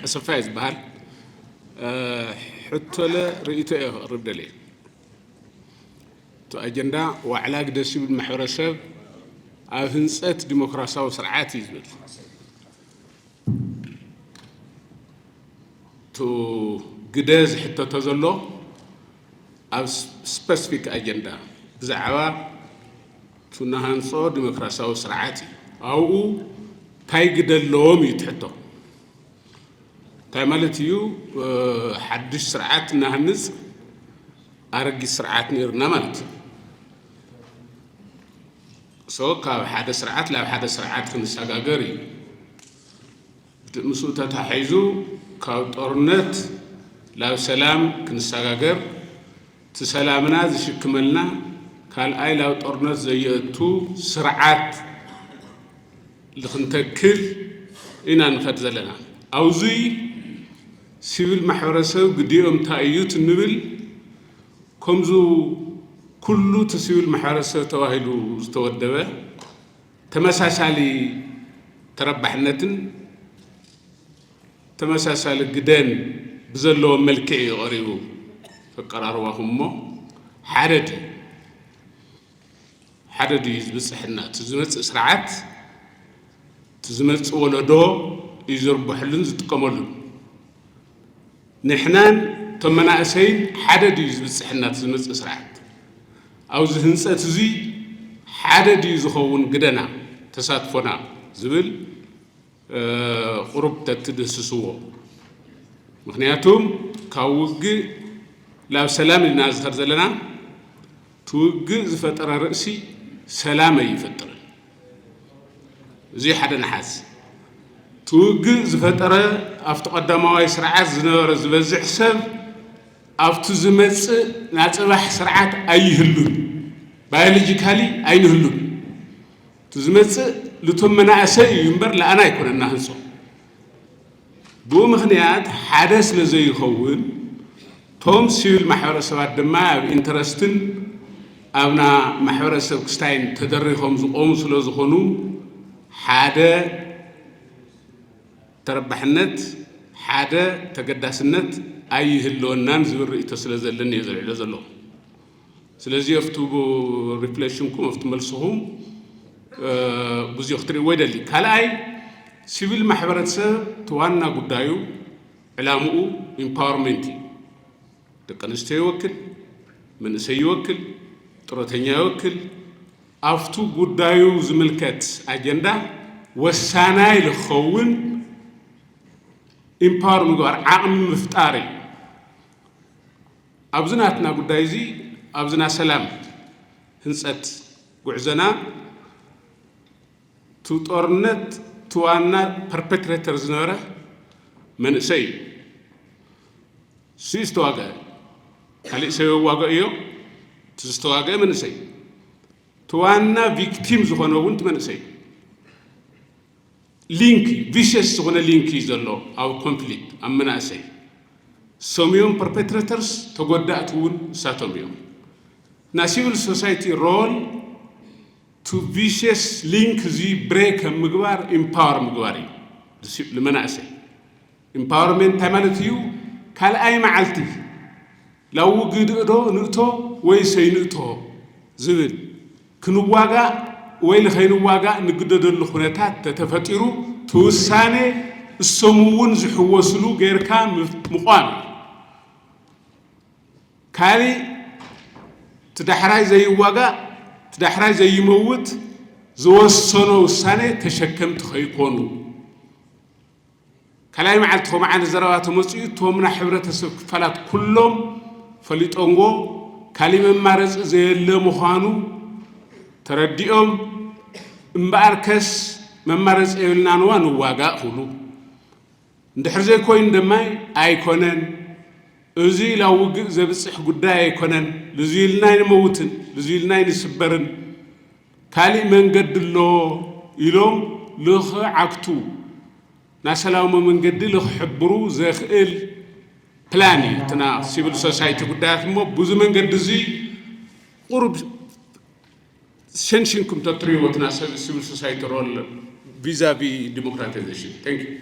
ኣሰፋ እየ ዝበሃል። ሕቶለ ርእይቶ እየ ክቕርብ ደልየ። እቲ ኣጀንዳ ዋዕላ ግደ ሲቪል ማሕበረሰብ ኣብ ህንፀት ዲሞክራሲያዊ ስርዓት እዩ ዝብል። እቲ ግደ ዝሕተቶ ዘሎ ኣብ ስፐሲፊክ ኣጀንዳ ብዛዕባ እቲ ናሃንፆ ዲሞክራሲያዊ ስርዓት እዩ። ኣብኡ እንታይ ግደ ኣለዎም እዩ ትሕቶ። እንታይ ማለት እዩ? ሓድሽ ስርዓት እናሃንፅ ኣረጊት ስርዓት ነይርና ማለት እዩ። ሶ ካብ ሓደ ስርዓት ናብ ሓደ ስርዓት ክንሰጋገር እዩ። ምስኡ ተታሒዙ ካብ ጦርነት ናብ ሰላም ክንሰጋገር፣ እቲ ሰላምና ዝሽክመልና ካልኣይ ናብ ጦርነት ዘየእቱ ስርዓት ንክንተክል ኢና ንኸድ ዘለና። ኣብዚ ሲቪል ማሕበረሰብ ግዲኦም እንታይ እዩ ትንብል፣ ከምዙ ኩሉ እቲ ሲቪል ማሕበረሰብ ተባሂሉ ዝተወደበ ተመሳሳሊ ተረባሕነትን ተመሳሳሊ ግደን ብዘለዎ መልክዕ እዩ ቀሪቡ። ተቀራርባኹም እሞ ሓደ ድዩ ሓደ ድዩ ዝብፅሕና? እቲ ዝመፅእ ስርዓት እቲ ዝመፅእ ወለዶ እዩ ዝርብሐሉን ዝጥቀመሉን። ንሕናን እቶም መናእሰይን ሓደ ድዩ ዝብፅሐና እቲ ዝመፅእ ስርዓት? ኣብዚ ህንፀት እዚ ሓደ ድዩ ዝኸውን ግደና ተሳትፎና ዝብል ቁሩብ ተትድህስስዎ። ምክንያቱም ካብ ውግእ ናብ ሰላም ኢና ዝኸድ ዘለና። እቲ ውግእ ዝፈጠረ ርእሲ ሰላም ኣይፈጥርን። እዚ ሓደ ንሓዝ። እቲ ውግእ ዝፈጠረ ኣብቲ ቀዳማዋይ ስርዓት ዝነበረ ዝበዝሕ ሰብ ኣብቲ ዝመፅእ ናፅባሕ ስርዓት ኣይህሉን። ባዮሎጂካሊ ኣይንህሉን። እቲ ዝመፅእ ልቶም መናእሰይ እዩ እምበር ለኣና ኣይኮነና ህንፆ። ብኡ ምኽንያት ሓደ ስለ ዘይኸውን እቶም ሲቪል ማሕበረሰባት ድማ ኣብ ኢንተረስትን ኣብና ማሕበረሰብ ክስታይን ተደሪኾም ዝቆሙ ስለ ዝኾኑ ሓደ ተረባሕነት ሓደ ተገዳስነት ኣይህልወናን ዝብል ርእይቶ ስለ ዘለኒ እየ ዘልዕሎ ዘለኹ። ስለዚ ኣብቲ ሪፍሌክሽንኩም ኣብቲ መልስኹም ብዙ ክትርእይዎ ይደሊ። ካልኣይ ሲቪል ማሕበረሰብ እቲ ዋና ጉዳዩ ዕላምኡ ኢምፓወርመንት እዩ። ደቂ ኣንስትዮ ይወክል፣ መንእሰይ ይወክል፣ ጥሮተኛ ይወክል። ኣብቱ ጉዳዩ ዝምልከት ኣጀንዳ ወሳናይ ልኸውን ኢምፓወር ምግባር ዓቕሚ ምፍጣር እዩ። ኣብዚ ናትና ጉዳይ እዚ ኣብዚ ናይ ሰላም ህንፀት ጉዕዞና እቲ ጦርነት እቲ ዋና ፐርፔትሬተር ዝነበረ መንእሰይ እዩ። እሱ ዝተዋገአ ካሊእ ሰብ የዋገኦ እዮ። እቲ ዝተዋገአ መንእሰይ እቲ ዋና ቪክቲም ዝኾነ እውን እቲ መንእሰይ እዩ። ሊንክ ቪሸስ ዝኾነ ሊንክ እዩ ዘሎ ኣብ ኮንፍሊክት ኣብ መናእሰይ። እሶም እዮም ፐርፔትሬተርስ፣ ተጎዳእቲ እውን እሳቶም እዮም። ናይ ሲቪል ሶሳይቲ ሮል ቱ ቪሸስ ሊንክ እዚ ብሬክ ኣብ ምግባር ኢምፓወር ምግባር እዩ። ንመናእሰይ ኢምፓወርመንት እንታይ ማለት እዩ? ካልኣይ መዓልቲ ላው ውግእ ዶ ንእቶ ወይስ ኣይንእቶ ዝብል ክንዋጋእ ወይ ንኸይንዋጋእ ንግደደሉ ኩነታት ተተፈጢሩ ትውሳኔ እሶም እውን ዝሕወስሉ ጌርካ ምቋም። ካሊእ ትዳሕራይ ዘይዋጋእ ትዳሕራይ ዘይመውት ዝወሰኖ ውሳኔ ተሸከምቲ ከይኮኑ ካልኣይ መዓልቲ ከምዓነ ዘረባ ተመፅኡ እቶም ናይ ሕብረተሰብ ክፋላት ኩሎም ፈሊጦምዎ ካሊእ መማረፂ ዘየለ ምዃኑ ተረዲኦም እምበኣርከስ መማረፂ የብልናንዋ ንዋጋእ ክብሉ እንድሕር ዘይኮይኑ ደማይ ኣይኮነን እዚ ላብ ውግእ ዘብፅሕ ጉዳይ ኣይኮነን ልዙይ ኢልና ኣይንመውትን ልዙይ ኢልና ኣይንስበርን ካሊእ መንገዲ ኣሎ ኢሎም ልኽዓግቱ ናይ ሰላማዊ መንገዲ ልኽሕብሩ ዘኽእል ፕላን እዩ እቲ ናይ ሲቪል ሶሳይቲ ጉዳያት እሞ ብዙ መንገዲ እዚ ቁሩብ ሸንሽንኩም ተትሪእዎ እቲ ናይ ሲቪል ሶሳይቲ ሮል ቪዛቪ ዲሞክራታይዜሽን። Thank you።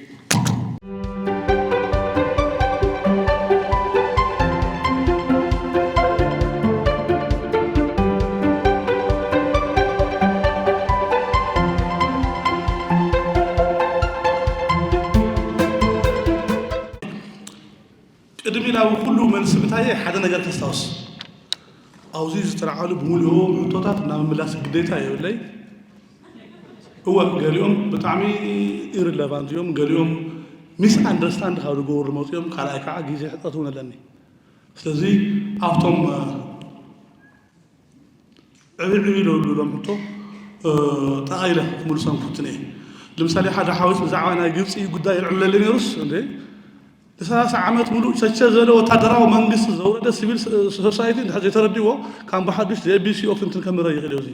ቅድሚ ናብ ኩሉ መልሲ ምታየ ሓደ ነገር ከስታውስ። ኣብዚ ዝተለዓሉ ብምልኡ ሕቶታት ናብ ምላስ ግዴታ የብለይ። እወ፣ ገሊኦም ብጣዕሚ ኢሪለቫንት እዮም፣ ገሊኦም ሚስ ኣንደርስታንድ ካብ ዝገብሩ ዝመፁ እዮም፣ ካልኣይ ከዓ ግዜ ሕፅረት እውን ኣለኒ። ስለዚ ኣብቶም ዕብይ ዕብይ ለብሉ ሎም ሕቶ ጠቓ ኢለ ክምልሶም ክፍትን እየ። ለምሳሌ ሓደ ሓወስ ብዛዕባ ናይ ግብፂ ጉዳይ የልዕለለ ነይሩስ እንዴ ንሰላሳ ዓመት ሙሉእ ቸቸ ዝበለ ወታደራዊ መንግስቲ ዘውረደ ሲቪል ሶሳይቲ እንድሕር ዘይተረዲዎ ካብ ብሓዱሽ ዘቢሲ ኦፍ እንትን ከምረ ይኽእል እዩ። እዚ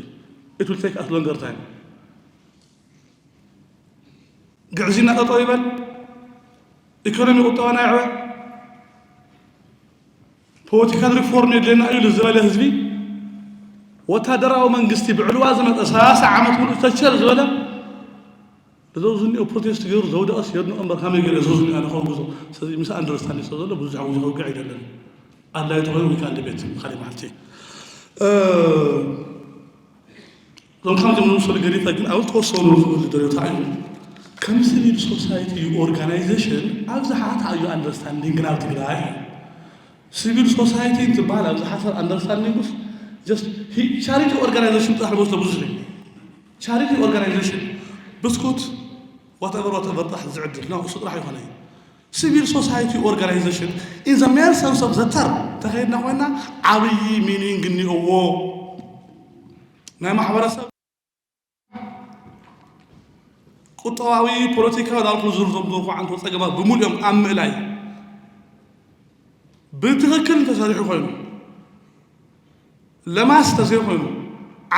it will take us longer time። ግዕዝና ጠጠው ይበል፣ ኢኮኖሚ ቁጠባና ይዕበ፣ ፖለቲካል ሪፎርም የድልየና እዩ ዝበለ ህዝቢ ወታደራዊ መንግስቲ ብዕልዋ ዝመፀ ሰላሳ ዓመት ሙሉእ ተቸር ዝበለ እዞ ዝኒኦ ፕሮቴስት ገይሩ ዘውደቐስ የድንቆ እምበር ከመይ ገለ እዞ ዝኒኦ ኣነ ከውግዞ። ስለዚ ምስ ኣንደርስታንድ ስለ ዘሎ ብዙሕ ብዙሕ ውግዕ ኣይደለን። ኣድላይ ተኾይኑ ወይ ከዓ ዲቤት ካልእ መዓልቲ። እዞም ከምዚ ምምሰሉ ገዲፈ ግን ኣብ ተወሰኑ ክብል ዝደልዮ እንታይ እዩ? ከም ሲቪል ሶሳይቲ ኦርጋናይዜሽን ኣብ ዝሓት እዩ ኣንደርስታንዲንግ ናብ ትግራይ። ሲቪል ሶሳይቲ እንትበሃል ኣብ ዝሓሰብ ኣንደርስታንዲንግ ውስጥ just ቻሪቲ ኦርጋናይዜሽን ጥራሕ መስሎ ብዙሕ እዩ። ቻሪቲ ኦርጋናይዜሽን ብስኩት ዋተቨር ዋተቨር ጥራሕ ዝዕድል ነው እሱ ጥራሕ ይኾነ እዩ። ሲቪል ሶሳይቲ ኦርጋናይዜሽን in the mere sense of the term ተኸይድና ኮይና ዓብዪ ሚኒንግ እኒኦዎ ናይ ማሕበረሰብ ቁጠባዊ ፖለቲካዊ ዳልኩ ዝርዞም ዝወቁ ዓንቶ ፀገማት ብምልኦም ኣብ ምእላይ ብትኽክል እንተሰሪሑ ኮይኑ ለማስ ተዘይኮይኑ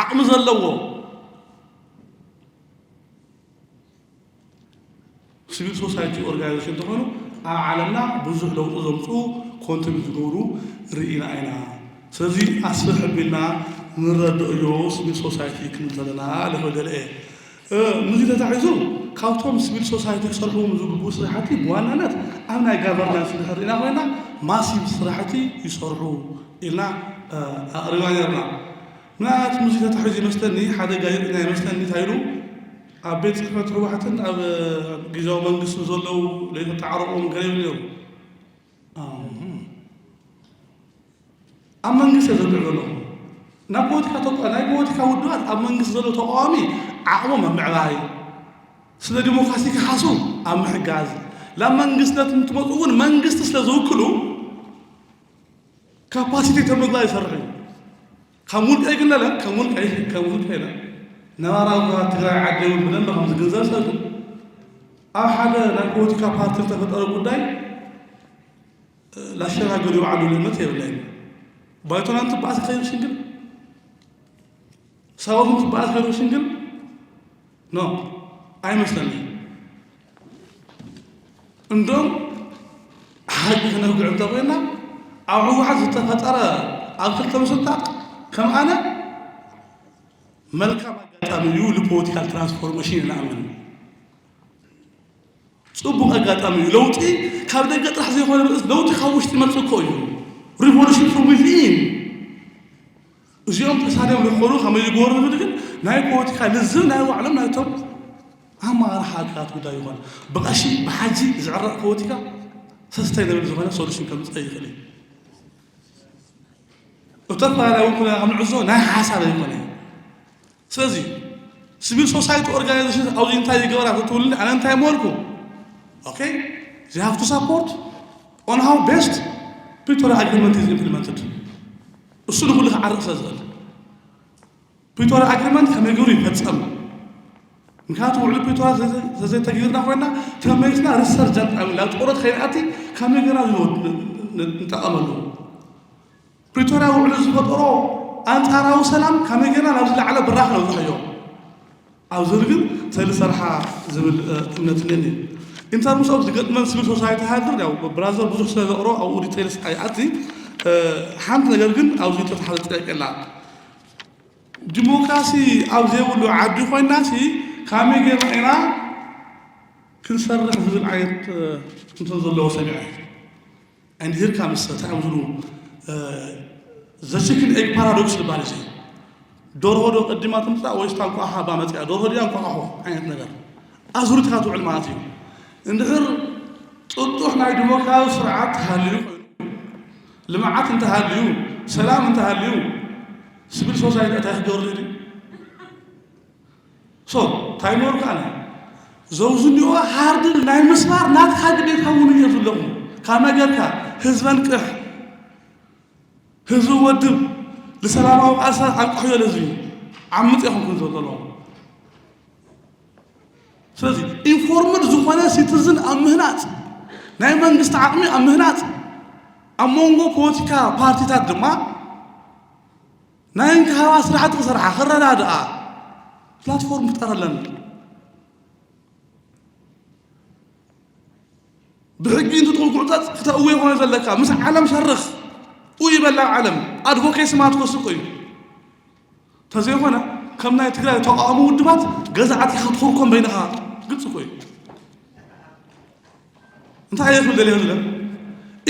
ዓቕሚ ዘለዎ ሲቪል ሶሳይቲ ኦርጋናይዜሽን እንተኾይኑ ኣብ ዓለምና ብዙሕ ለውጢ ዘምፅኡ ኮንትሪቢዩት ዝገብሩ ርኢና ኢና። ስለዚ ኣስፍሕ ኣቢልና ንረድእዮ ሲቪል ሶሳይቲ ክንብል ዘለና ለፈደለ እየ። ምስዚ ተታሒዙ ካብቶም ሲቪል ሶሳይቲ ክሰርሕዎም ዝግብኡ ስራሕቲ ብዋናነት ኣብ ናይ ጋቨርናንስ እንድሕር ርኢና ኮይና ማሲቭ ስራሕቲ ይሰርሑ ኢልና ኣቕሪብና ነርና። ምናልባት ምስዚ ተታሒዙ ይመስለኒ ሓደ ጋዜጠኛ ይመስለኒ እንታይ ኢሉ ኣብ ቤት ፅሕፈት ህወሓትን ኣብ ግዝያዊ መንግስትን ዘለዉ ዘይተተዓረቑዎም ገለ ይብል ነይሩ። ኣብ መንግስቲ እየ ዘድዑ ዘለኹ። ናብ ፖለቲካ ተቋ ናይ ፖለቲካ ውድባት ኣብ መንግስቲ ዘሎ ተቃዋሚ ዓቕሞም ኣብ ምዕባይ ስለ ዲሞክራሲ ክሓሱ ኣብ ምሕጋዝ ናብ መንግስትነት እንትመፁ እውን መንግስቲ ስለ ዝውክሉ ካፓሲቲ ተምግባር ይሰርሕ እዩ። ካብ ውልቀይ ግን ለለ ከም ውልቀይ ከም ውልቀይ ለ ነባራዊ ኩነታት ትግራይ ዓዲ እውን ብደንብ ከም ዝግንዘብ ሰብ ግን ኣብ ሓደ ናይ ፖለቲካ ፓርቲ ዝተፈጠረ ጉዳይ ላሸጋግር ይውዓሉ ልእመት የብለይን። ባይቶና እንትበኣስ ከይሩ ሽንግል ሳቦት እንትበኣስ ከይሩ ሽንግል ኖ ኣይመስለኒ። እንዶም ሓቂ ክነግዕ እንተኮይና ኣብ ህወሓት ዝተፈጠረ ኣብ ክልተ ምስንጣቅ ከም ኣነ መልካም ኣጋጣሚ እዩ ንፖለቲካል ትራንስፎርሜሽን ይንኣምን። ፅቡቅ ኣጋጣሚ እዩ። ለውጢ ካብ ደገ ጥራሕ ዘይኮነ ርእስ ለውጢ ካብ ውሽጢ መፅእ እኮ እዩ። Revolution from within። እዚኦም ተሳልዮም ይኾኑ ከመይ ይግበሩ ዝብል ግን ናይ ፖለቲካ ልዝብ ናይ ባዕሎም ናይቶም ኣመራርሓ ሃገራት ጉዳይ ይኾን። ብቐሺ ብሓጂ ዝዕረቕ ፖለቲካ ሰስተይነብል ዝኾነ ሶሉሽን ከምፅእ ይኽእል እዩ። እተፈላለዩ እውን ኩና ከም ንዕዞ ናይ ሓሳብ ኣይኮነ። ስለዚ ሲቪል ሶሳይቲ ኦርጋናይዜሽን ኣብዚ እንታይ ይገበራ ክትብሉኒ ኣነ እንታይ መበልኩ? Okay, they have to support on how best Pretoria Agreement is implemented። እሱ ንኩሉ ክዓርቕ ስለ ዝኽእል ፕሪቶሪያ ኣግሪመንት ከመይ ገይሩ ይፈፀም? ምክንያቱ ውዕሊ ፕሪቶሪያ ተዘይተግቢርና ኮይና ተመሊስና ሪሰርጀንት ኣብ ላብጦሮት ከይንኣቲ ከመይ ገይርና ንጠቐመሉ? ፕሪቶሪያ ውዕሊ ዝፈጠሮ ኣንፃራዊ ሰላም ከመይ ገይርና ናብ ዝለዓለ ብራኽ ነብፅሐዮ? ኣብዚ ግን ተልሰርሓ ዝብል እምነት እነኒ። ኢንተርምስ ኦፍ ዝገጥመን ሲቪል ሶሳይቲ ሃድር ያው ብራዘር ብዙሕ ስለ ዘቕሮ ኣብኡ ዲቴልስ ኣይኣቲ። ሓንቲ ነገር ግን ኣብዚ ተተሓዘ ጥያቄ ኣላ። ዲሞክራሲ ኣብ ዘይብሉ ዓዲ ኮይናሲ ከመይ ጌርና ኢና ክንሰርሕ ዝብል ዓይነት እንትን ዘለዎ ሰሚዐ። And here comes እንታይ እዮም ዝብሉ the chicken egg paradox ዝበሃል እዚ ደርሆ ዶ ቀዲማ ትምፃእ ወይስ ታንኳ ሃባ መፅያ ደርሆ ድያ እንኳ ዓኾ ዓይነት ነገር ኣዙሪትካ ትውዕል ማለት እዩ። እንድሕር ጥጡሕ ናይ ዲሞክራሲ ስርዓት ተሃልዩ ኮይኑ ልምዓት እንተሃልዩ፣ ሰላም እንተሃልዩ፣ ስቪል ሶሳይቲ እንታይ ክገብር እዩ? ሶ እንታይ መርካና? ዘውዝንዮ ሃርድል ናይ ምስባር ናትካ ግዴታ እውን እዩ ዘለኹም። ካብ ነገርካ ህዝበን ቅሕ ህዝቢ ወድብ፣ ንሰላማዊ ቃልሳ ኣንቅሕዮ ለዝቢ ዓምፅ ኢኹም ክንዘለሎ። ስለዚ ኢንፎርምድ ዝኾነ ሲቲዝን ኣብ ምህናፅ፣ ናይ መንግስቲ ዓቕሚ ኣብ ምህናፅ፣ ኣብ መንጎ ፖለቲካ ፓርቲታት ድማ ናይ እንክሃባ ስራሕቲ ክሰርሓ ክረዳድኣ ፕላትፎርም ክጠረለን። ብሕጊ እንትትቕጉዕፀፅ ክተእወ ይኾነ ዘለካ። ምስ ዓለም ሸርኽ ኡ ይበላ ዓለም ኣድቮኬሲ ማትኮስ እኮ እዩ። ተዘይኾነ ከም ናይ ትግራይ ተቃውሞ ውድባት ገዛ ኣትኻ ክትኹርኮም በይንኻ ግልፂ እኮ እዩ። እንታይ እየ ክብል ደልየ ዝለ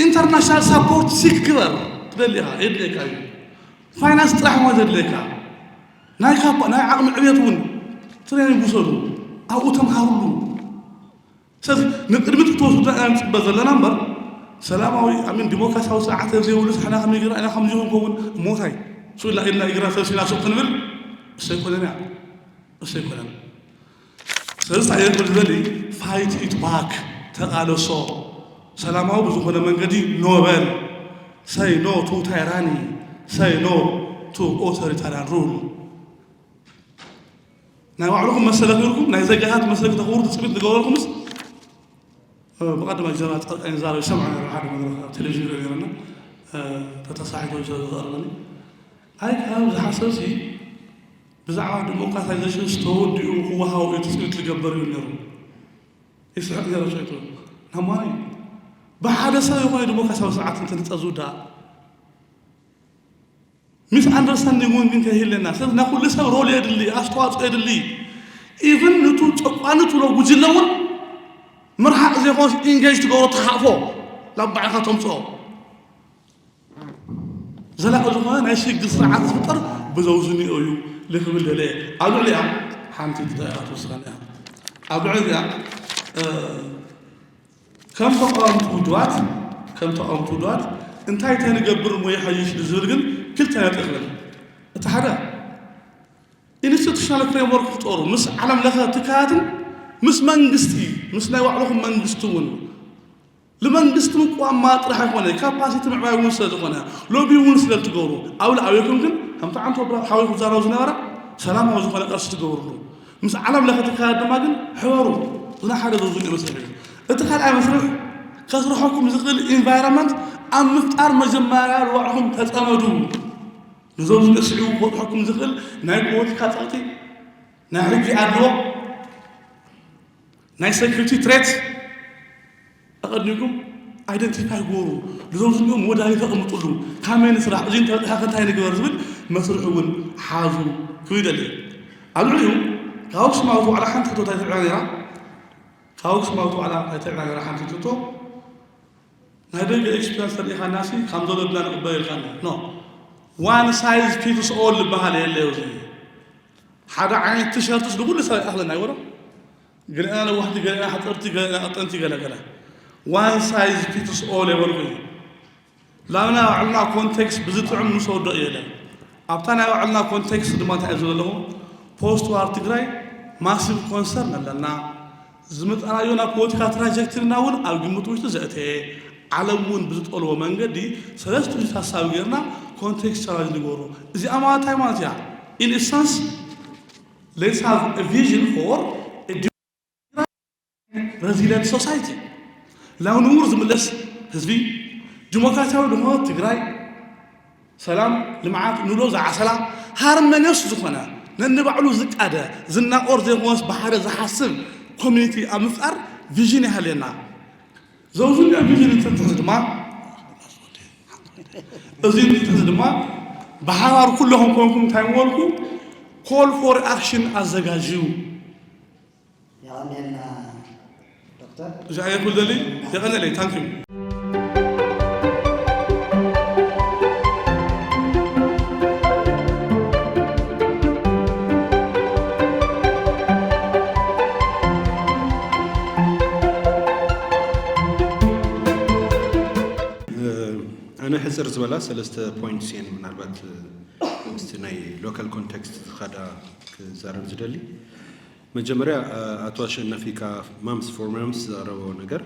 ኢንተርናሽናል ሳፖርት ሲክ ግበር ትደሊ ኢኻ የድልየካ እዩ። ፋይናንስ ጥራሕ ሞ ዘድልየካ ናይ ካባ ናይ ዓቕሚ ዕብየት እውን ትሬኒንግ ውሰዱ፣ ኣብኡ ተምሃሩሉ። ስለዚ ንቅድሚት ክትወስዱ ኢና ንፅበ ዘለና እምበር ሰላማዊ ኣሚን ዲሞክራሲያዊ ስርዓት ዘይብሉ ስሕና ከመይ ገይርና ኢና ከምዚ ይኸውን ከውን ሞታይ ሱላ ኢልና ኢግራ ሰብሲና ሱቅ ክንብል እሰይኮነን እያ እሰይኮነን። ስለዚ እንታይ እየ ክብል ዝደሊ ፋይት ኢት ባክ ተቃለሶ ሰላማዊ ብዝኾነ መንገዲ ኖበል ሰይ ኖ ቱ ታይራኒ ሰይ ኖ ቱ ኦቶሪታሪያን ሩል ናይ ባዕልኹም መሰለ ክብልኩም ናይ ዘጋታት መሰለ ክተኽብሩ ትፅቢት ንገበረልኩምስ ብቐደማ ጀነራል ፃድቃን ይዛረብ ይሰምዖ ነይሩ ሓደ መድረኽ ኣብ ቴሌቪዥን ይሪኦ ነይረና ተተሳሒቶ ዝቐረበኒ ኣይ ካብ ዝሓሰብሲ ብዛዕባ ዲሞክራታይዜሽን ዝተወዲኡ ክወሃቡ እዩ ትፅቢት ዝገበር እዩ ነይሩ ይስሕቅ ነይረ ሸይቱ ናማኒ ብሓደ ሰብ ይኾነ ዲሞክራሲያዊ ስርዓት እንተ ንፀዝውዳ ሚስ ኣንደርስታንዲንግ እውን ግን ከይህለና ሰብ ናይ ኩሉ ሰብ ሮል የድሊ ኣስተዋፅኦ የድሊ ኢቭን ንቱ ጨቋኒ ትብሎ ጉጅለ እውን ምርሓቅ ዘይኮንስ ኢንጌጅ ትገብሮ ተሓፎ ናብ ባዕልካ ተምፅኦ ዘላቂ ዝኾነ ናይ ሽግር ስርዓት ዝፍጠር ብዘውዝኒኦ እዩ ልክብል ደለ ኣብ ልዕሊያ ሓንቲ ትወስኸን እያ ኣብ ልዕሊያ ከም ተቃወምቲ ውድባት ከም ተቃወምቲ ውድባት እንታይ ተንገብር እሞ ይሓይሽ ዝብል ግን ክልተ ነጥቢ ክብል እቲ ሓደ ኢንስቲቱሽናል ፍሬምወርክ ክፍጠሩ ምስ ዓለም ለኸ ትካላትን ምስ መንግስቲ ምስ ናይ ባዕልኹም መንግስቲ እውን ንመንግስቲ ምቋም ጥራሕ ኣይኮነ ካፓሲቲ ምዕባይ እውን ስለ ዝኾነ ሎቢ እውን ስለ ትገብሩ ኣብ ላዕቤኩም ግን ከምቲ ዓንቶ ብራ ሓወይ ክዛረቡ ዝነበረ ሰላማዊ ዝኾነ ቀርሲ ትገብርሉ ምስ ዓለም ለኸ ትካላት ድማ ግን ሕበሩ ዝና ሓደ ዘውዝን መስርሕ እዩ እቲ ካልኣይ መስርሕ ከስርሐኩም ዝኽእል ኢንቫይሮንመንት ኣብ ምፍጣር መጀመርያ ልባዕኹም ተፀመዱ ንዞም ዝመስዑ ክወጥሐኩም ዝኽእል ናይ ፖለቲካ ፀቕጢ ናይ ሕጊ ኣድልዎ ናይ ሴኩሪቲ ትሬት ኣቐድሚኩም ኣይደንቲፋይ ግበሩ ንዞም ዝኒኦም ወዳሊ ተቐምጥሉ ካመይ ንስራሕ እዚ እንተበፅሐ ከንታይ ንግበር ዝብል መስርሕ እውን ሓዙ ክብል ይደሊ ኣብ ልዕሊኡ ካብ ኣክሱማዊት ዋዕላ ሓንቲ ሕቶታ ይትዕና ነራ ካብ ኣክሱማዊት ዋዕላ ኣይትዕና ነራ ሓንቲ ሕቶ ናይ ደገ ኤክስፒሪንስ ተሪኢኻና ሲ ካብ ዘሎ ድና ንቕበል ኢልካና ኖ ዋን ሳይዝ ፊትስ ኦል ዝበሃል የለ እዚ ሓደ ዓይነት ቲሸርትስ ንኩሉ ሰብ ይኣኽለና ይወሮ ገለና ነዋሕቲ ገለና ሓፀርቲ ገለና ቀጠንቲ ገለገለ ዋን ሳይዝ ፊትስ ኦል የበልኩ እዩ ላብ ናይ ባዕልና ኮንቴክስት ብዝጥዕም ንሰወዶ እየለ ኣብታ ናይ ባዕልና ኮንቴክስት ድማ እንታይ ዘለኹ ፖስት ዋር ትግራይ ማሲቭ ኮንሰርን ኣለና ዝመፃናዮ ናብ ፖለቲካ ትራጀክትሪና እውን ኣብ ግምት ውሽጢ ዘእተየ ዓለም እውን ብዝጠልቦ መንገዲ ሰለስተ ታሳቢ ጌርና ኮንቴክስት ቻላጅ ንገሩ እዚኣ ማለት እንታይ ማለት እያ in essence let's have a vision for resilient society ናብ ንቡር ዝምለስ ህዝቢ ዲሞክራሲያዊ ድኾነት ትግራይ ሰላም ልምዓት ንብሎ ዝዓሰላ ሃርመኒዮስ ዝኾነ ነንባዕሉ ዝቃደ ዝናቆር ዘይኮነስ ብሓደ ዝሓስብ ኮሚኒቲ ኣብ ምፍጣር ቪዥን ይሃልየና ዘውዝኛ ቪዥን እንትንትሕዝ ድማ እዚ እንትንትሕዝ ድማ ብሓባር ኩለኹም ኮንኩም እንታይ ምበልኩ ኮል ፎር ኣክሽን ኣዘጋጅዩ የቐንየልና ዶክተር። እዚኣ እየ ክብል ደሊ የቐንየለይ ታንኪዩ ኣነ ሕፅር ዝበላ ሰለስተ ፖይንትስ እየን ምናልባት ምስቲ ናይ ሎካል ኮንቴክስት ዝኸዳ ክዛረብ ዝደሊ። መጀመርያ ኣቶ ኣሸነፊ ካብ ማምስ ፎር ማምስ ዘቕረቦ ነገር፣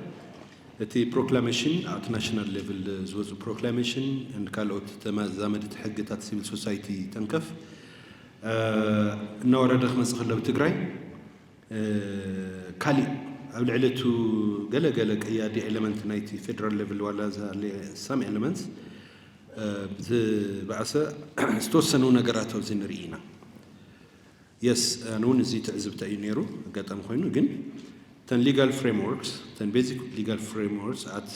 እቲ ፕሮክላሜሽን ኣብቲ ናሽናል ሌቭል ዝወፁ ፕሮክላሜሽን ካልኦት ተዛመድቲ ሕግታት ሲቪል ሶሳይቲ ተንከፍ እናወረደ ክመፅእ ከሎ ብትግራይ ካሊእ ኣብ ልዕሊ እቱ ገለ ገለ ቀያዲ ኤለመንት ናይቲ ፌደራል ሌቭል ዋላ ሳም ኤለመንት ብዝበኣሰ ዝተወሰኑ ነገራት ኣብዚ ንርኢ ኢና። የስ ኣነ እውን እዚ ትዕዝብተ እዩ ነይሩ ኣጋጣሚ ኮይኑ ግን ተን ሊጋል ፍሬምወርክስ ተን ቤዚክ ሊጋል ፍሬምወርክስ ኣት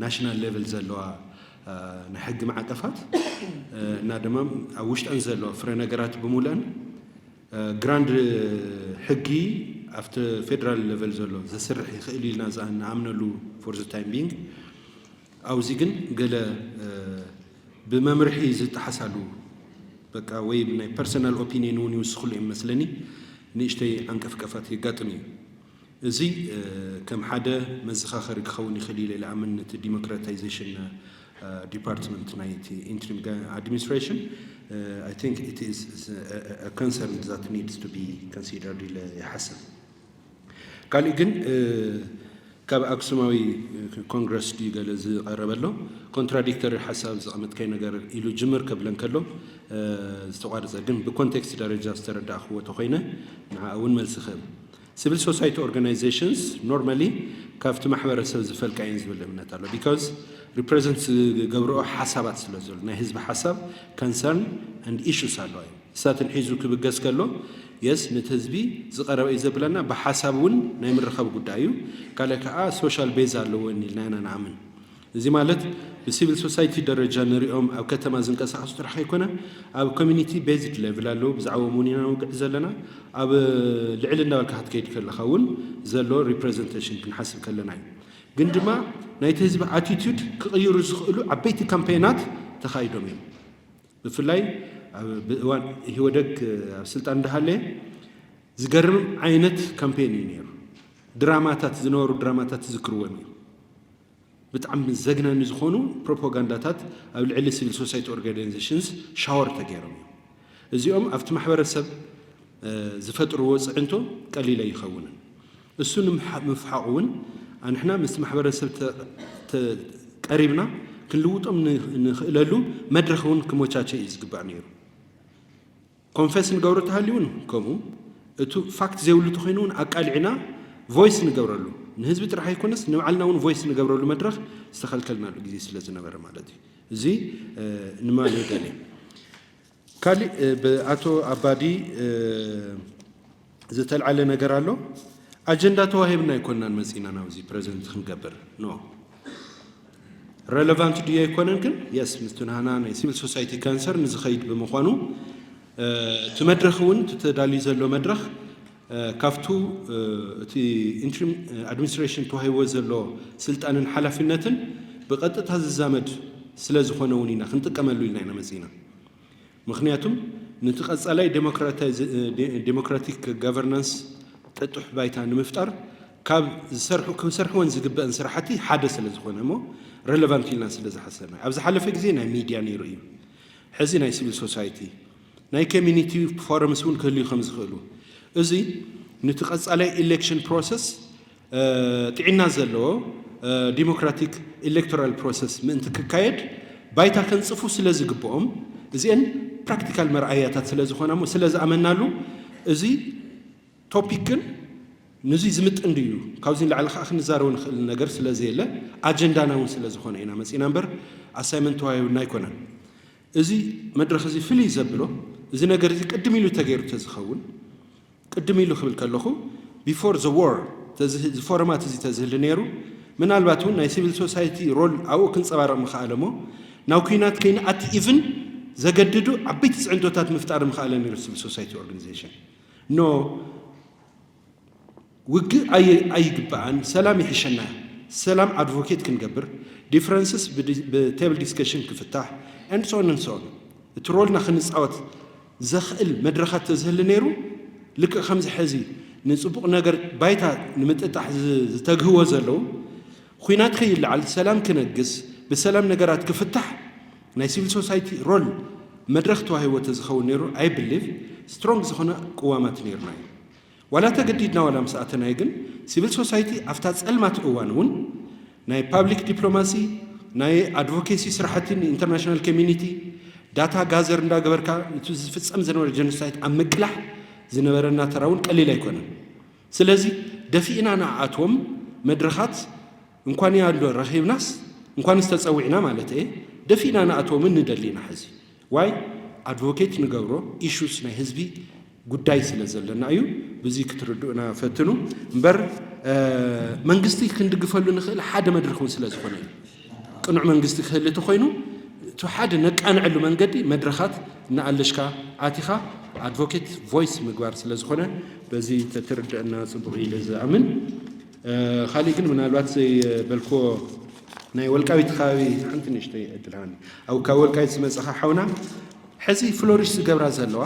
ናሽናል ሌቨል ዘለዋ ናይ ሕጊ ማዕቀፋት እና ድማ ኣብ ውሽጠን ዘለዋ ፍረ ነገራት ብምሉአን ግራንድ ሕጊ ኣብቲ ፌደራል ሌቨል ዘሎ ዘስርሕ ይኽእል ኢልና ንኣምነሉ for the time being። ኣብዚ ግን ገለ ብመምርሒ ዝጠሓሳሉ በቃ ወይ ናይ ፐርሰናል ኦፒኒየን እውን ይውስኽሉ እዮም መስለኒ ንእሽተይ ዓንቀፍቀፋት የጋጥም እዩ። እዚ ከም ሓደ መዘኻኸሪ ክኸውን ይኽእል ኢለ ለኣምን እቲ ዲሞክራታይዜሽን ዲፓርትመንት ናይ እቲ ኢንትሪም ኣድሚኒስትሬሽን I think it is concern that needs to be considered ኢለ ይሓስብ። ካሊእ ግን ካብ ኣክሱማዊ ኮንግረስ ድዩ ገለ ዝቐረበ ኣሎ ኮንትራዲክተሪ ሓሳብ ዘቐመጥካይ ነገር ኢሉ ጅምር ከብለን ከሎ ዝተቋርፀ ግን ብኮንቴክስት ደረጃ ዝተረዳእክዎ ተኮይነ ንዓ እውን መልሲ ክህብ። ሲቪል ሶሳይቲ ኦርጋናይዜሽንስ ኖርማሊ ካብቲ ማሕበረሰብ ዝፈልቃ እየን ዝብል እምነት ኣሎ because ሪፕሬዘንት ዝገብርኦ ሓሳባት ስለ ዘሎ ናይ ህዝቢ ሓሳብ concern and issues ኣለዋ እዩ። እሳትን ሒዙ ክብገስ ከሎ የስ ነቲ ህዝቢ ዝቐረበ እዩ ዘብለና ብሓሳብ እውን ናይ ምርኻብ ጉዳይ እዩ። ካልእ ከዓ ሶሻል ቤዝ ኣለዎ ኢልና ኢና ንኣምን። እዚ ማለት ብሲቪል ሶሳይቲ ደረጃ ንሪኦም ኣብ ከተማ ዝንቀሳቐሱ ጥራሕ ከይኮነ ኣብ ኮሚኒቲ ቤዝድ ሌቭል ኣለዉ ብዛዕባኦም እውን ኢና ንውግዕ ዘለና። ኣብ ልዕሊ እንዳበልካ ክትከይድ ከለካ እውን ዘሎ ሪፕሬዘንቴሽን ክንሓስብ ከለና እዩ። ግን ድማ ናይቲ ህዝቢ ኣቲቱድ ክቕይሩ ዝኽእሉ ዓበይቲ ካምፔናት ተኻይዶም እዮም። ብፍላይ ብእዋን ኢህወደግ ኣብ ስልጣን እንዳሃለየ ዝገርም ዓይነት ካምፔን እዩ ነይሩ። ድራማታት ዝነበሩ ድራማታት ትዝክርዎም እዩ። ብጣዕሚ ዘግናኒ ዝኾኑ ፕሮፓጋንዳታት ኣብ ልዕሊ ሲቪል ሶሳይቲ ኦርጋናይዜሽንስ ሻወር ተገይሮም እዮም። እዚኦም ኣብቲ ማሕበረሰብ ዝፈጥርዎ ፅዕንቶ ቀሊል ኣይኸውንን። እሱ ንምፍሓቑ እውን ኣንሕና ምስቲ ማሕበረሰብ ቀሪብና ክንልውጦም ንኽእለሉ መድረኽ እውን ክመቻቸ እዩ ዝግባእ ነይሩ። ኮንፈስ ንገብሮ ተሃልዩ እውን ከምኡ እቱ ፋክት ዘይብሉ ተኮይኑ እውን ኣቃሊዕና ቮይስ ንገብረሉ ንህዝቢ ጥራሕ ኣይኮነስ ንባዕልና እውን ቮይስ ንገብረሉ መድረኽ ዝተኸልከልናሉ ግዜ ስለ ዝነበረ ማለት እዩ። እዚ ንማል ደልየ ካሊእ ብኣቶ ኣባዲ ዝተልዓለ ነገር ኣሎ። ኣጀንዳ ተዋሂብና ኣይኮንናን መፂና ናብዚ ፕሬዘንት ክንገብር ኖ ረለቫንት ድዩ ኣይኮነን ግን የስ ምስቲ ናህና ናይ ሲቪል ሶሳይቲ ካንሰር ንዝኸይድ ብምዃኑ እቲ መድረኽ እውን እቲ ተዳልዩ ዘሎ መድረኽ ካብቱ እቲ ኢንትሪም ኣድሚኒስትሬሽን ተዋሂቦ ዘሎ ስልጣንን ሓላፊነትን ብቐጥታ ዝዛመድ ስለ ዝኾነ እውን ኢና ክንጥቀመሉ ኢልና ኢና መፂና። ምክንያቱም ነቲ ቀፃላይ ዴሞክራቲክ ጋቨርናንስ ጥጡሕ ባይታ ንምፍጣር ካብ ዝሰርሑ ክሰርሕወን ዝግበአን ስራሕቲ ሓደ ስለ ዝኾነ እሞ ረለቫንት ኢልና ስለ ዝሓሰብና ኣብዚ ሓለፈ ግዜ ናይ ሚድያ ነይሩ እዩ። ሕዚ ናይ ሲቪል ሶሳይቲ ናይ ኮሚኒቲ ፎረምስ እውን ክህልዩ ከም ዝኽእሉ እዚ ነቲ ቀፃላይ ኢሌክሽን ፕሮሰስ ጥዕና ዘለዎ ዲሞክራቲክ ኤሌክቶራል ፕሮሰስ ምእንቲ ክካየድ ባይታ ከንፅፉ ስለ ዝግብኦም እዚአን ፕራክቲካል መርኣያታት ስለ ዝኾና እሞ ስለ ዝኣመናሉ እዚ ቶፒክ ግን ንዙይ ዝምጥን ድዩ ካብዚ ንላዕሊ ከዓ ክንዛረቡ ንኽእል ነገር ስለ ዘየለ ኣጀንዳና እውን ስለ ዝኾነ ኢና መፂና እምበር ኣሳይመንት ተዋሂብና ኣይኮነን። እዚ መድረኽ እዚ ፍልይ ዘብሎ እዚ ነገር እዚ ቅድም ኢሉ ተገይሩ ተዝኸውን ቅድም ኢሉ ክብል ከለኹ before the war እዚ ፎረማት እዚ ተዝህሊ ነይሩ ምናልባት እውን ናይ ሲቪል ሶሳይቲ ሮል ኣብኡ ክንፀባረቕ ምኽኣለ እሞ ናብ ኩናት ከይንኣቲ ኢቭን ዘገድዱ ዓበይቲ ፅዕንቶታት ምፍጣር ምኽኣለ ነይሩ ሲቪል ሶሳይቲ ኦርጋኒዜሽን no ውግእ ኣይግባኣን ሰላም ይሕሸና ሰላም ኣድቮኬት ክንገብር ዲፍረንስስ ብቴብል ዲስከሽን ክፍታሕ and so on and so on እቲ ሮልና ክንፃወት ዘኽእል መድረኻት ተዝህሊ ነይሩ ልክዕ ከምዚ ሕዚ ንፅቡቕ ነገር ባይታ ንምጥጣሕ ዝተግህዎ ዘለዉ ኹናት ከይለዓል ሰላም ክነግስ ብሰላም ነገራት ክፍታሕ ናይ ሲቪል ሶሳይቲ ሮል መድረኽ ተዋሂቦ ተዝኸውን ነይሩ I believe strong ዝኾነ ቅዋማት ነይሩና እዩ። ዋላ ተገዲድና ዋላ ምስ ኣተናይ ግን ሲቪል ሶሳይቲ ኣብታ ጸልማት እዋን እውን ናይ ፓብሊክ ዲፕሎማሲ ናይ ኣድቮኬሲ ስራሕቲ ንኢንተርናሽናል ኮሚኒቲ ዳታ ጋዘር እንዳገበርካ እቲ ዝፍጸም ዝነበረ ጀኖሳይድ ኣብ ምቅላሕ ዝነበረና ተራ እውን ቀሊል ኣይኮነን። ስለዚ ደፊእና ንኣቶም መድረኻት እንኳን ያሉ ረኺብናስ እንኳን ዝተጸዊዕና ማለት እየ ደፊእና ንኣቶምን ንደሊና ሕዚ ዋይ ኣድቮኬት ንገብሮ ኢሹስ ናይ ህዝቢ ጉዳይ ስለ ዘለና እዩ። ብዙ ክትርድኡና ፈትኑ እምበር መንግስቲ ክንድግፈሉ ንኽእል ሓደ መድረኽ እውን ስለ ዝኾነ እዩ። ቅኑዕ መንግስቲ ክህል እቲ ኮይኑ እቲ ሓደ ነቃንዐሉ መንገዲ መድረኻት እናኣለሽካ ኣቲኻ ኣድቮኬት ቮይስ ምግባር ስለ ዝኾነ በዚ ተትርድአና ፅቡቕ ኢለ ዝኣምን። ካሊእ ግን ምናልባት ዘይበልክዎ ናይ ወልቃዊት ከባቢ ሓንቲ ንእሽተይ ዕድል ሃኒ ኣብ ካብ ወልቃዊት ዝመፀኻ ሓውና ሕዚ ፍሎሪሽ ዝገብራ ዘለዋ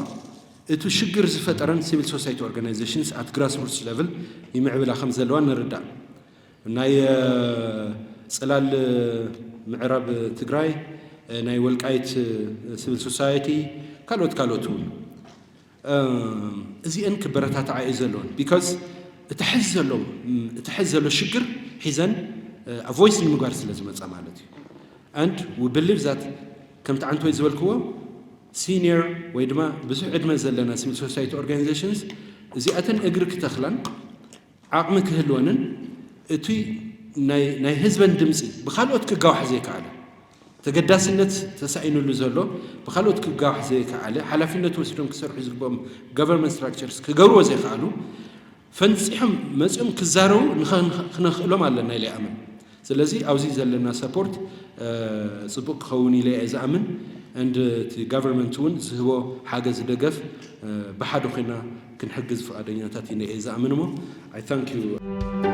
እቲ ሽግር ዝፈጠረን ሲቪል ሶሳይቲ ኦርጋናይዜሽንስ ኣት ግራስሩትስ ለቭል ይምዕብላ ከም ዘለዋ ንርዳእ። ናይ ጽላል ምዕራብ ትግራይ ናይ ወልቃይት ሲቪል ሶሳይቲ ካልኦት ካልኦት እውን እዚአን ክበረታታዓ እዩ ዘለውን because እቲ ሕዚ ዘሎ እቲ ሕዚ ዘሎ ሽግር ሒዘን avoice ንምግባር ስለ ዝመፃ ማለት እዩ። And we believe that ከምቲ ዓንተወይ ዝበልክዎ ሲኒየር ወይ ድማ ብዙሕ ዕድመ ዘለና ሲቪል ሶሳይቲ ኦርጋናይዜሽንስ እዚኣተን እግሪ ክተኽላን ዓቕሚ ክህልወንን እቲ ናይ ህዝበን ድምፂ ብካልኦት ክጋዋሕ ዘይከኣለ ተገዳስነት ተሳኢኑሉ ዘሎ ብካልኦት ክጋዋሕ ዘይከኣለ ሓላፍነት ወሲዶም ክሰርሑ ዝግብኦም government structures ክገብርዎ ዘይከኣሉ ፈንፂሖም መፂኦም ክዛረቡ ክነኽእሎም ኣለና ኢለ ይኣምን። ስለዚ ኣብዚ ዘለና ሰፖርት ፅቡቅ ክኸውን ኢለ እየ ዝኣምን and እቲ government እውን ዝህቦ ሓገዝ ደገፍ ብሓደ ኮይና ክንሕግዝ ፍቓደኛታት ኢና እየ ዝኣምን እሞ I thank you።